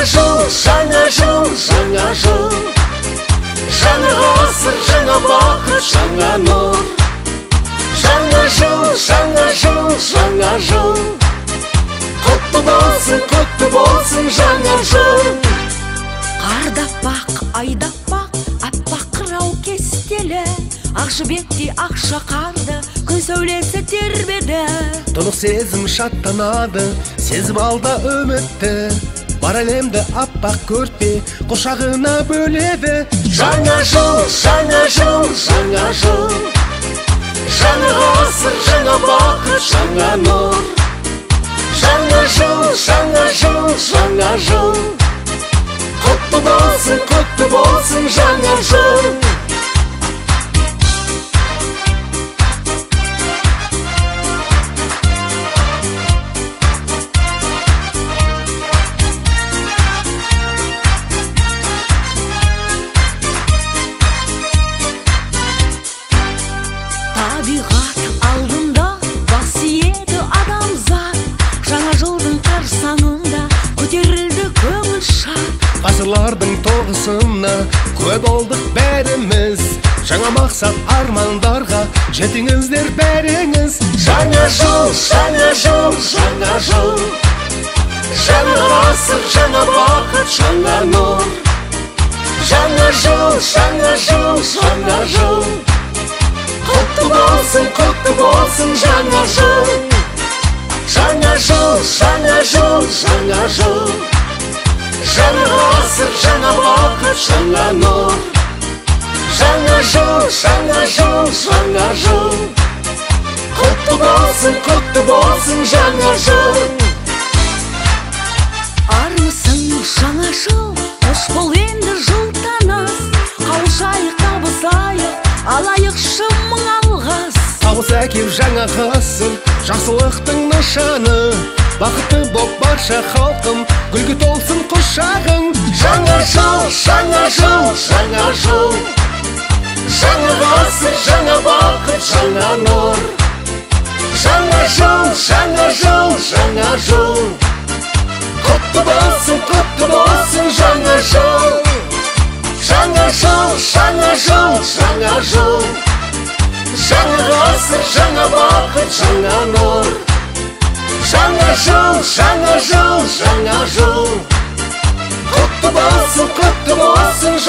жыл, жаңа жыл, жаңа жыл. Жаңа ғасыр, жаңа бақыт, жаңа нұр. Жаңа жыл, жаңа жыл, жаңа жыл. Құтты болсын, құтты болсын жаңа жыл. Қар да аппақ, ай да аппақ, аппақ қырау кестелі. Ақ жібектей ақша қарды күн сәулесі тербеді. Тұнық сезім шаттанады, сезім алда үмітті. Бар әлемді аппақ көрпе құшағына бөледі. Жаңа жыл, жаңа жыл, жаңа жыл. Жаңа ғасыр, жаңа бақыт, жаңа нұр. Жаңа жыл, жаңа жыл, жаңа жыл. Құтты болсын, құтты болсын жаңа жыл. Табиғат алдында бас иеді адамзат. Жаңа жылдың қарсаңында көтерілді көңіл шат. Ғасырлардың тоғысына куә болдық бәріміз. Жаңа мақсат армандарға жетіңіздер бәріңіз. Жаңа жыл, жаңа жыл, жаңа жыл. Жаңа ғасыр, жаңа бақыт, жаңа нұр. Жаңа жыл, жаңа жыл, жаңа жыл. Құтты болсын, құтты болсын жаңа жыл. Жаңа жыл, жаңа жыл, жаңа жыл. Жаңа ғасыр, жаңа бақыт, жаңа нұр. Жаңа жыл, жаңа жыл, жаңа жыл. Құтты болсын, құтты болсын жаңа жыл. Армысың жаңа жыл, қош бол енді жыл таныс. Қауышайық, табысайық, алайықшы мың алғыс. Табыс әкел жаңа ғасыр, жақсылықтың нышаны. Бақытты боп барша халқым, гүлге толсын құшағың. Жаңа жыл, жаңа жыл, жаңа жыл. Жаңа ғасыр, жаңа бақыт, жаңа нұр. Жаңа жыл, жаңа жыл, жаңа жыл. Құтты болсын, құтты болсын жаңа жыл. Жаңа жыл, жаңа жыл, жаңа жыл. Жаңа ғасыр, жаңа бақыт, жаңа нұр. Жаңа жыл, жаңа жыл, жаңа жыл. Құтты болсын, құтты болсын.